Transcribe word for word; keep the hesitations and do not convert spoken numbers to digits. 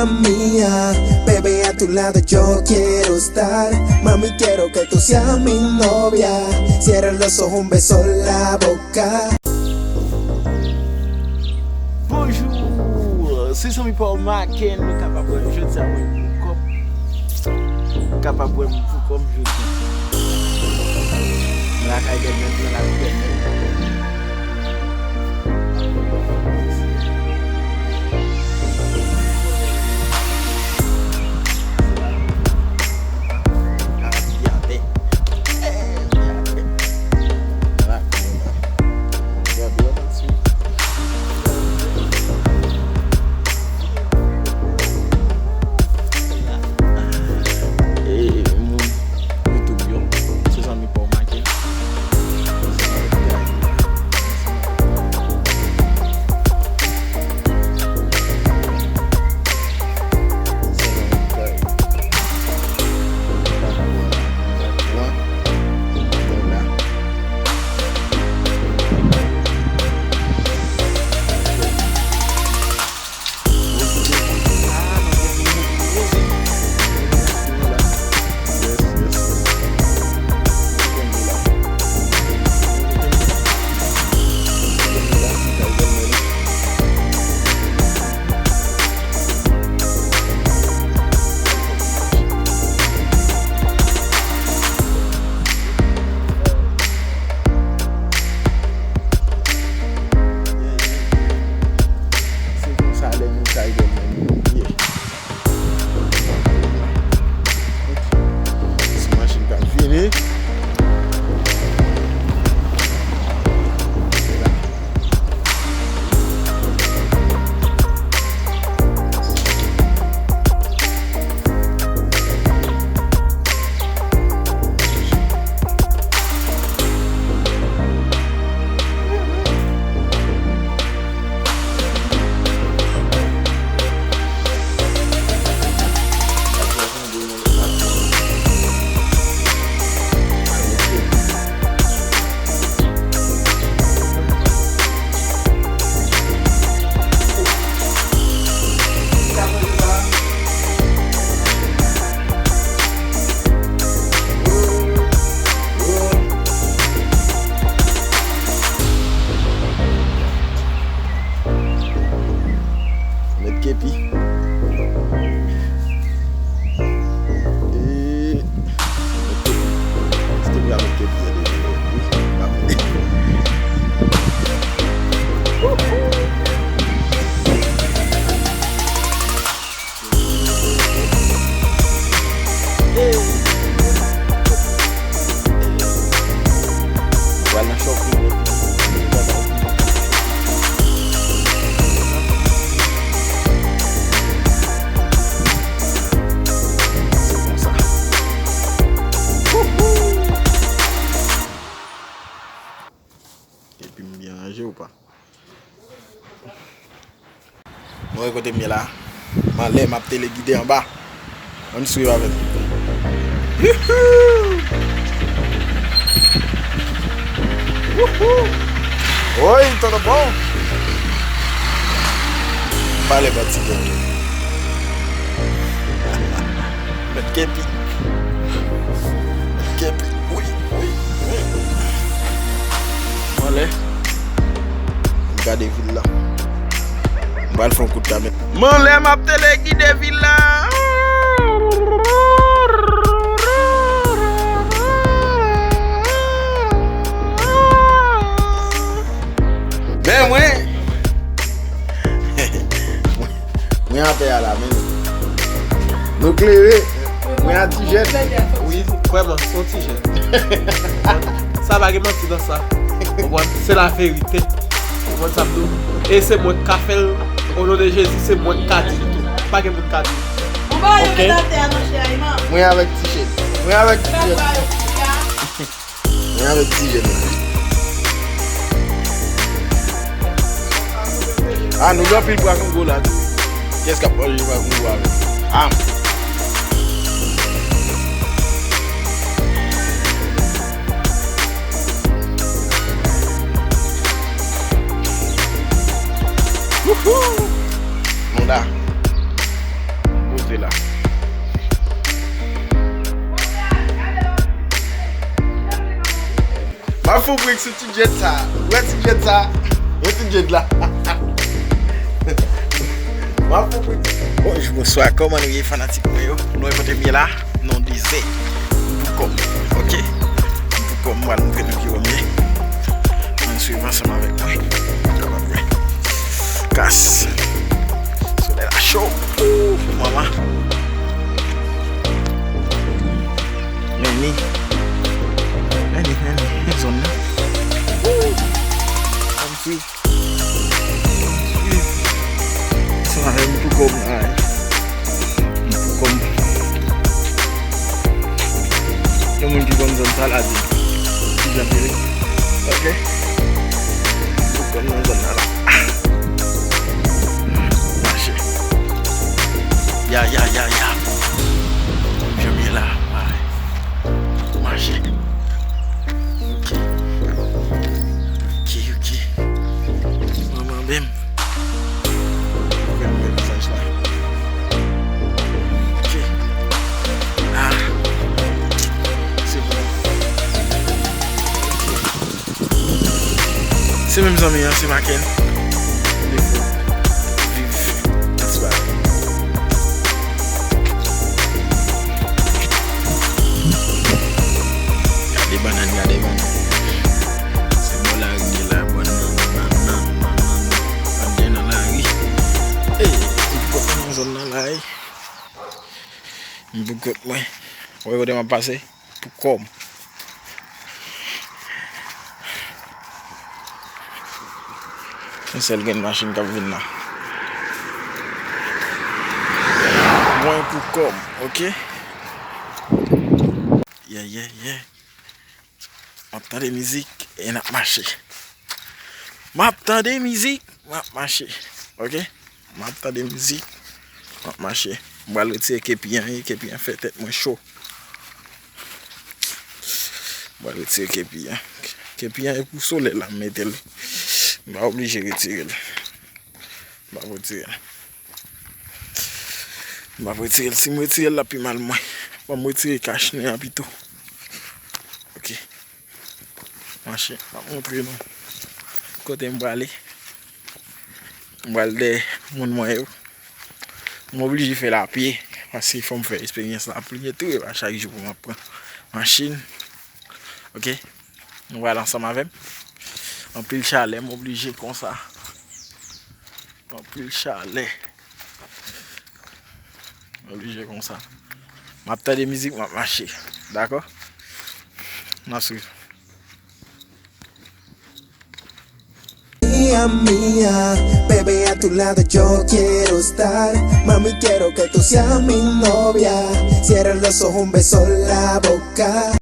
Mía, bebé, a tu lado yo quiero estar. Mami, quiero que tú seas mi novia. Cierra los ojos, un beso en la boca. Bonjou, se zanmi pa w Maken, nou kapab wè m jodi a, mwen pou kòm. Nou kapab wè m pou kòm jodi a. Mwen lakay bèlmè m, mwen lakay bèlmè m. Ey, moun YouTube yo, se zanmi pa w Maken. Se konsa lè moun sa yo menm ye. Ti machin k ap vini. Mèt kepi. E, mèt kepi. Mèt kepi a mèt kepi a deja. Wi, la mèt. Pral nan shopping. Se konsa. Epi m byen ranje ou pa? Nou wè kote m ye la. M anlè, m ap telegide anba. Ann swiv avè m. Youhou! Wouhou! Woy, tonton bon! Pale bò ti kè. Mèt kepi. Mèt kepi. Wi, wi, wi. M anlè. M gade vil la. M pral fè yon kout kamen. M anlè, m ap telegide vil la. Men mwen, mwen atè a la, men nou klere. Mwen a ti jèn. Wi, vrèman, se yon ti jèn. Sa pa gen manti nan sa. Ou konprann? Se la verite. Ou konprann sa m di w? E se mwen k ka fè l. O non de Jezi, se mwen k ka di l tou. Pa gen moun k ka di l. Ok. Mwen avèk ti jèn. Mwen avèk ti jèn. Mwen avèk ti jèn la. Ah, nou gen anpil bwa kongo la tou. Kiyès k ap manje bwa kongo avè m? Ah. Wouhou! Nou la. Fou prik sou ti djed sa. Wè ti djed sa. Wè ti djed la. M ap fou prik. Bonjou, bonswa. Kòman nou ye, fanatik mwen yo? Nou wè kote m ye la? Non, dezè. M pou kò m. Ok? M pou kò m, m pral montre nou ki wè m ye. Ann swiv ansanm avèk mwen. Kapab wè. Kas. Solèy la cho. Ooh, manman. Men ni. Men ni, men ni. Men zòn nan. Ooh. Ann swiv. Ann swiv. Sa va, m pou kò m la. M pou kò m. Yon moun ki konn zòn sa la di. Ki jan li ye. Ok. M pou kò m nan zòn nan la. Mache. Ya, ya, ya, ya. Kòm jan m ye la. Ay. Mache. Ok. Ok, ok. Manman bem. Fè m wè vizaj la. Ok. Ah. Se bon. Ok. Se menm zanmi an, se Maken. Defo. Viv. That's right. Gade bannann, gade bannann. Se bò lari ye la, bannann, bannann, bannann. Bannann nan lari. Ey, m pou kòt nan zòn nan la, ey. M pou kòt mwen. Wè kote m ap pase? Pou kò m. Yon sèl grenn machin k ap vin la. Mwen pou kò m, ok? Yeah, yeah, yeah. M ap tande mizik e n ap mache. M ap tande mizik, m ap mache. Ok? M ap tande mizik, m ap mache. M pral retire kepi an, wi, kepi an fè tèt mwen cho. M pral retire kepi an. Kepi an e pou solèy la m mete l. M pa oblije retire l. M pa retire l. M ap retire l. Si m retire l, l ap pi mal mwen. Ban m retire kach nen an pito. Ok. Mache, m ap montre nou kote m prale. M pral dèyè moun mwen yo. M oblije fè l apye, paske fò m fè eksperyans la pli tou, e pa chak jou pou m ap pran machin. Ok? Nou pral ansanm avè m. Anpil chalè, m oblije konsa. Anpil chalè. Oblije konsa. M ap tande mizik, m ap mache. Dakò? N a swiv. Mía, mía, bebé, a tu lado yo quiero estar. Mami, quiero que tú seas mi novia. Cierra los ojos, un beso en la boca.